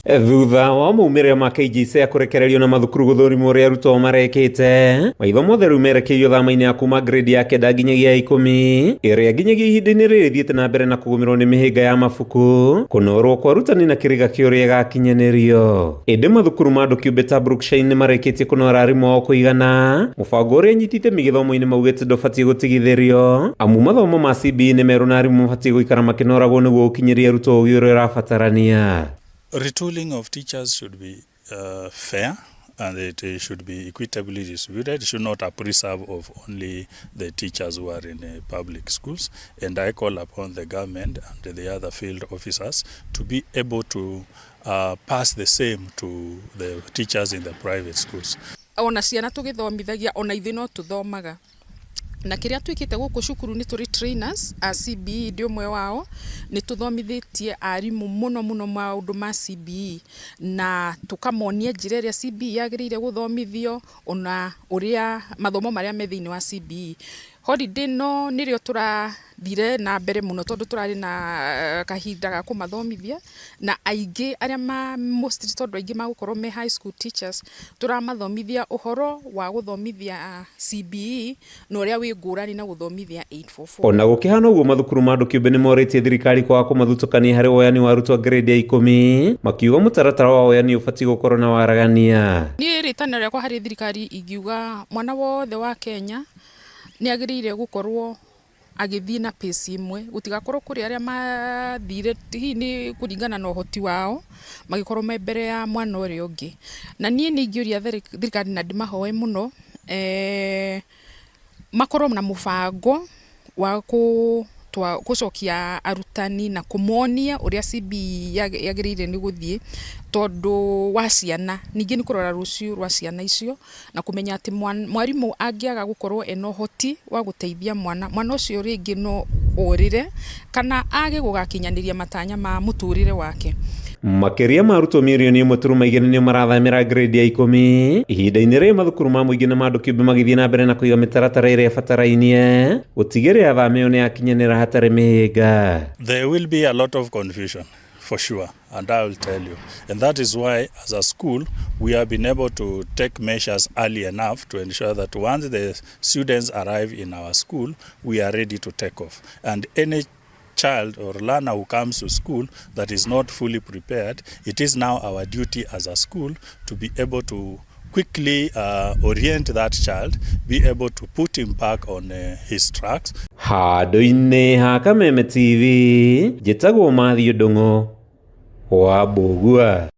Thutha wa maumĩrĩra ma KJC ya kũrekererio na mathukuru gũthũrimwo ũrĩa arutwo marekĩte, maitho mothe rĩu merekeirio thama-inĩ ya kuma grade ya kenda nginyagia ya ikũmi, ĩrĩa nginyagia ihinda-inĩ rĩrĩ ĩthiĩte na mbere na kũgũmĩrwo nĩ mĩhĩnga ya mabuku, kũnorwo kwa arutani na kĩrĩga kĩa ũrĩa ĩgakinyanĩrio. Ĩndĩ mathukuru ma andũ kĩũmbe ta Brookshine nĩ marĩkĩtie kũnora arimũ ao kũigana, mũbango ũrĩa anyiti itemi gĩthomo-inĩ maugĩte ndũbatiĩ gũtigithĩrio, amu mathomo ma CBE nĩ merũ na arimũ mabatiĩ gũikara makĩnoragwo nĩguo gũkinyĩria arutwo ũgĩ ũrĩa ũrabatarania. Retooling of teachers should be fair and it should be equitably distributed. It should not a preserve of only the teachers who are in public schools. And I call upon the government and the other field officers to be able to pass the same to the teachers in the private schools. Ona ciana tũgĩthomithagia, ona ithuĩ no tũthomaga. Na kĩrĩa twĩkĩte gũkũ cukuru, nĩ tũrĩ trainers a CBE, ndĩ ũmwe wao. Nĩ tũthomithĩtie arimũ mũno mũno maũndũ ma CBE na tũkamonia njĩra ĩrĩa CBE yagĩrĩire gũthomithio, ona ũrĩa mathomo marĩa me thĩinĩ wa CBE. Holiday no nĩrĩo tũrathire na mbere mũno, tondũ tũrarĩ na kahinda ga kũmathomithia, na aingĩ arĩa ma mostly, tondũ aingĩ magũkorwo me high school teachers, tũramathomithia ũhoro wa gũthomithia CBE na ũrĩa wĩ ngũrani na gũthomithia 844. Ona gũkĩhana ũguo, mathukuru ma andũ kĩũmbe nĩ morĩtie thirikari kwaga kũmathutũkania harĩ woyani wa arutwo a grade ya 10, makiuga mũtaratara wa woyani ũbatiĩ gũkorwo na waragania. Niĩ rĩtana rĩakwa harĩ thirikari, ingiuga mwana wothe wa Kenya nĩ agĩrĩire gũkorwo agĩthiĩ na pace ĩmwe, gũtigakorwo kũrĩ arĩa mathire hihi nĩ kũringana na ũhoti wao, magĩkorwo me mbere ya mwana ũrĩa ũngĩ. Na niĩ nĩ ingĩũria thirikari na ndĩmahoe mũno makorwo na mũbango wa gũcokia arutani na kũmonia ũrĩa CBE yagĩrĩire nĩ gũthiĩ, tondũ wa ciana. Ningĩ nĩ kũrora rũciũ rwa ciana icio na kũmenya atĩ mwarimũ angĩaga gũkorwo ena ũhoti wa gũteithia mwana, mwana ũcio rĩngĩ no orĩre kana age gũgakinyanĩria matanya ma mũtũrĩre wake. Makĩria ma arutwo 1.2 mirioni nĩo marathamĩra grade ya 10 ihinda-inĩ rĩrĩ, mathukuru ma mũingĩ na ma andũ kĩũmbe magĩthiĩ na mbere na kũiga mĩtaratara ĩrĩa ĩbatarainie gũtigĩrĩra thama ĩyo nĩ yakinyanĩra hatarĩ mĩhĩnga. There will be a lot of confusion for sure, and I will tell you. And that is why, as a school, we have been able to take measures early enough to ensure that once the students arrive in our school, we are ready to take off. And any child or learner who comes to school that is not fully prepared, it is now our duty as a school to be able to quickly orient that child, be able to put him back on his tracks. Handũ-inĩ ha Kameme TV, njĩtagwo Mathiũ Ndũng'ũ wa Mbũgua.